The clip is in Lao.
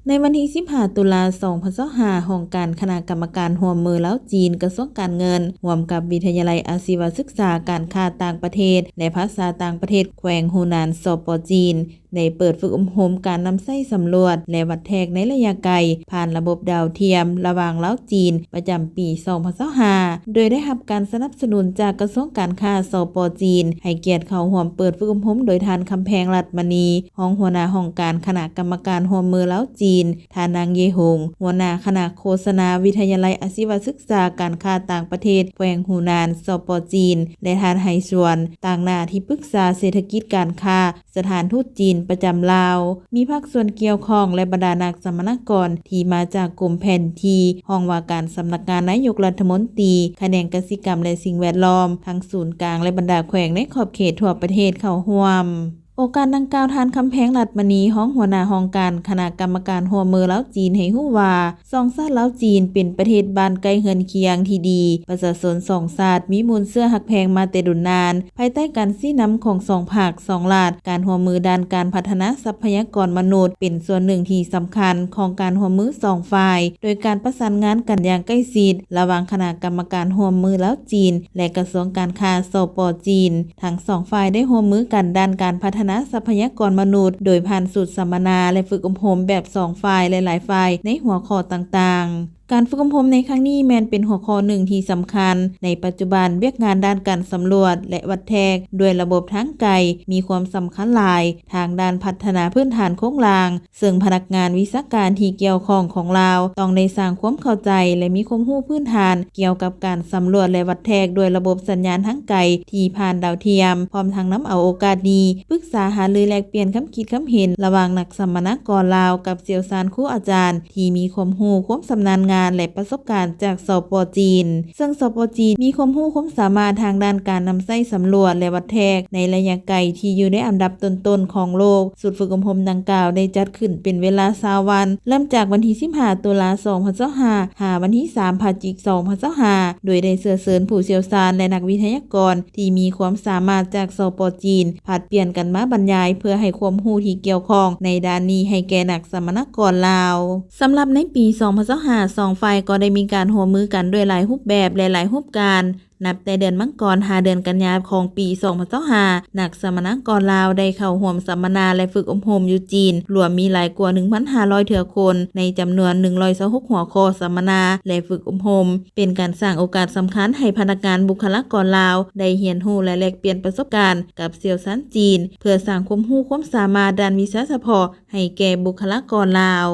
ໃນວັນທີສິບຫ້າ ຕຸລາ ສອງພັນຊາວຫ້າ, ຫ້ອງການຄະນະກຳມະການຮ່ວມມືລາວ-ຈີນ, ກະຊວງການເງິນ ຮ່ວມກັບວິທະຍາໄລອາຊີວະສຶກສາ, ການຄ້າຕ່າງປະເທດ ແລະ ພາສາຕ່າງປະເທດ ແຂວງຫູນານ ສປ ຈີນ ໄດ້ເປີດຝຶກອົບຮົມການນຳໃຊ້ສຳຫຼວດ ແລະ ວັດແທກໃນໄລຍະໄກ ຜ່ານລະບົບດາວທຽມ ລະຫວ່າງລາວ-ຈີນ ປະຈຳປີສອງພັນຊາວຫ້າ ໂດຍໄດ້ຮັບການສະໜັບສະໜູນຈາກກະຊວງການຄ້າ ສປ ຈີນ ໃຫ້ກຽດເຂົ້າຮ່ວມເປີດຝຶກອົບຮົມໂດຍທ່ານ ຄຳແພງ ລັດມະນີ ຮອງຫົວໜ້າຫ້ອງການຄະນະກຳມະການຮ່ວມມືລາວ-ຈີນ, ທ່ານ ນາງ ເຢຫົງ ຫົວໜ້າຄະນະໂຄສະນາວິທະຍາໄລອາຊີວະສຶກສາ, ການຄ້າຕ່າງປະເທດ ແຂວງຫູນານ ສປ ຈີນ ແລະ ທ່ານ ໄຫຊວນ ຕາງໜ້າທີ່ປຶກສາເສດຖະກິດການຄ້າ ສະຖານທູດຈີນປະຈຳລາວ, ມີພາກສ່ວນກ່ຽວຂ້ອງ ແລະ ບັນດານັກສຳມະນາກອນທີ່ມາຈາກກົມແຜນທີ່, ຫ້ອງວ່າການສຳນັກງານນາຍົກລັດຖະມົນຕີ, ຂະແໜງກະສິກຳ ແລະ ສິ່ງແວດລ້ອມ, ທັງສູນກາງ ແລະ ບັນດາແຂວງໃນຂອບເຂດທົ່ວປະເທດເຂົ້າຮ່ວມ. ໂອກາດດັ່ງກ່າວ, ທ່ານ ຄຳແພງ ລັດມະນີ ຮອງຫົວໜ້າຫ້ອງການຄະນະກຳມະການຮ່ວມມືລາວ-ຈີນ ໃຫ້ຮູ້ວ່າ ສອງຊາດລາວ-ຈີນ ເປັນປະເທດບ້ານໃກ້ເຮືອນຄຽງທີ່ດີ, ປະຊາຊົນສອງຊາດມີມູນເຊື້ອຮັກແພງມາແຕ່ດົນນານ. ພາຍໃຕ້ການຊີ້ນຳຂອງສອງພັກສອງລັດ, ການຮ່ວມມືດ້ານການພັດທະນາຊັບພະຍາກອນມະນຸດ ເປັນສ່ວນໜຶ່ງທີ່ສຳຄັນຂອງການຮ່ວມມືສອງຝ່າຍ, ໂດຍການປະສານງານກັນຢ່າງໃກ້ຊິດ ລະຫວ່າງຄະນະກຳມະການຮ່ວມມືລາວ-ຈີນ ແລະ ກະຊວງການຄ້າ ສປ ຈີນ. ທັງສອງຝ່າຍໄດ້ຮ່ວມມືກັນດ້ານການພັດທະນາຊັບພະຍາກອນມະນຸດ, ໂດຍຜ່ານຊຸດສຳມະນາ ແລະ ຝຶກອົບຮົມແບບສອງຝ່າຍ ແລະ ຫຼາຍຝ່າຍ ໃນຫົວຂໍ້ຕ່າງໆ. ການຝຶກອົບຮົມໃນຄັ້ງນີ້ແມ່ນເປັນຫົວຂໍ້ໜຶ່ງທີ່ສຳຄັນ. ໃນປັດຈຸບັນ, ວຽກງານດ້ານການສຳຫຼວດ ແລະ ວັດແທກດ້ວຍລະບົບທາງໄກ ມີຄວາມສຳຄັນຫຼາຍທາງດ້ານພັດທະນາພື້ນຖານໂຄງລ່າງ, ເຊິ່ງພະນັກງານວິຊາການທີ່ກ່ຽວຂ້ອງຂອງລາວ ຕ້ອງໄດ້ສ້າງຄວາມເຂົ້າໃຈ ແລະ ມີຄວາມຮູ້ພື້ນຖານກ່ຽວກັບການສຳຫຼວດ ແລະ ວັດແທກດ້ວຍລະບົບສັນຍານທາງໄກທີ່ຜ່ານດາວທຽມ, ພ້ອມທັງນຳເອົາໂອກາດນີ້ ປຶກສາຫາລືແລກປ່ຽນຄຳຄິດຄຳເຫັນລະຫວ່າງນັກສຳມະນາກອນລາວກັບຊ່ຽວຊານຄູອາຈານ ທີ່ມີຄວາມຮູ້ຄວາມຊຳນານງານ ແລະ ປະສົບການຈາກ ສປ ຈີນ. ເຊິ່ງ ສປ ຈີນ ມີຄວາມຮູ້ຄວາມສາມາດທາງດ້ານການນຳໃຊ້ສຳຫຼວດ ແລະ ວັດແທກໃນໄລຍະໄກທີ່ຢູ່ໃນອັນດັບຕົ້ນໆຂອງໂລກ. ຊຸດຝຶກອົບຮົມດັ່ງກ່າວໄດ້ຈັດຂຶ້ນເປັນເວລາຊາວວັນ, ເລີ່ມຈາກວັນທີສິບຫ້າ ຕຸລາ ສອງພັນຊາວຫ້າ ຫາວັນທີສາມ ພະຈິກ ສອງພັນຊາວຫ້າ ໂດຍໄດ້ເຊື້ອເຊີນຜູ້ຊ່ຽວຊານ ແລະ ນັກວິທະຍາກອນທີ່ມີຄວາມສາມາດຈາກ ສປ ຈີນ ຜັດປ່ຽນກັນມາບັນຍາຍ ເພື່ອໃຫ້ຄວາມຮູ້ທີ່ກ່ຽວຂ້ອງໃນດ້ານນີ້ໃຫ້ແກ່ນັກສຳມະນາກອນລາວ. ສຳລັບໃນປີສອງພັນຊາວຫ້າ ສອງຝ່າຍກໍໄດ້ມີການຮ່ວມມືກັນດ້ວຍຫຼາຍຮູບແບບ ແລະ ຫຼາຍຮູບການ. ນັບແຕ່ເດືອນມັງກອນ ຫາເດືອນກັນຍາຂອງປີສອງພັນຊາວຫ້າ ນັກສຳມະນາກອນລາວໄດ້ເຂົ້າຮ່ວມສຳມະນາ ແລະ ຝຶກອົບຮົມຢູ່ຈີນ ລວມມີຫຼາຍກວ່າໜຶ່ງພັນຫ້າຮ້ອຍເທື່ອຄົນ ໃນຈຳນວນໜຶ່ງຮ້ອຍຊາວຫົກຫົວຂໍ້ສຳມະນາ ແລະ ຝຶກອົບຮົມ. ເປັນການສ້າງໂອກາດສຳຄັນໃຫ້ພະນັກງານບຸກຄະລາກອນລາວໄດ້ຮຽນຮູ້ ແລະ ແລກປ່ຽນປະສົບການກັບຊ່ຽວຊານຈີນ ເພື່ອສ້າງຄວາມຮູ້ຄວາມສາມາດດ້ານວິຊາສະເພາະໃຫ້ແກ່ບຸກຄະລາກອນລາວ.